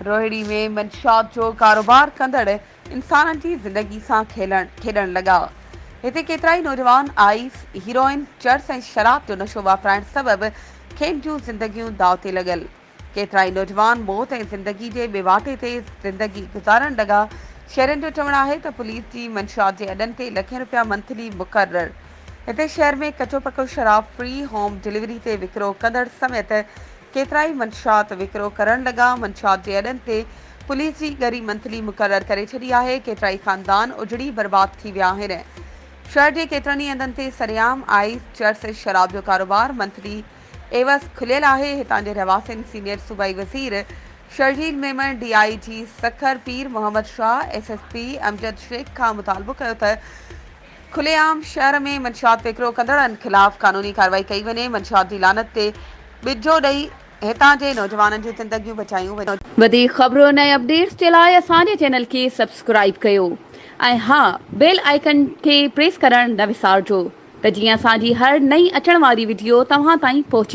روهڙي ۾ منشيات جو ڪاروبار ڪندڙ انسانن جي زندگي سان کيلڻ کيڏڻ لڳا. هتي ڪيترائي نوجوان آئيس، هيروئن، چرس ۽ شراب جو نشو واپرائڻ سبب کين جون زندگيون داء تي لڳل. ڪيترائي نوجوان موت ۽ زندگي جي ٻي واٽي تي زندگي گذارڻ لڳا. شهرين جو چوڻ آهي ته پوليس جي منشيات جي اڏن تي لکين رپيا منٿلي مقرر هتي شهر ۾ ڪچو پڪو شراب فري هوم ڊليوري تي وڪرو ڪندڙ سميت ڪيترائي منشيات وڪرو ڪرڻ لڳا، منشيات جي اڏن تي پوليس جي ڳري منٿلي مقرر ڪري ڇڏي آهي، ڪيترائي خاندان اجڙي برباد ٿي ويا آهن، شهر جي ڪيترن ئي هنڌن تي سرعام آئيس، چرس ۽ شراب جو ڪاروبار منٿلي عيوض کليل آهي، هتان جي رهواسين سينيئر صوبائي وزير Sharjeel Memon, D I G Sukkur Pir Muhammad Shah, S S P Amjad Shaikh کان مطالبو ڪيو ته کلي عام شهر ۾ منشيات وڪرو ڪندڙن خلاف قانوني ڪارروائي ڪئي وڃي، منشيات جي لعنت تي ٻجو ڏئي هتان جي نوجوانن جون زندگيون بچايون وڃن. وڌيڪ خبرن ۽ اپڊيٽس جي لاء اسان جي چينل کي سبسڪرائيب ڪيو ۽ ها بيل آئيڪن کي پريس ڪرڻ نه وسارجو ته جيئن اسان جي هر نئين اچڻ واري وڊيو توهان تائين پهچي.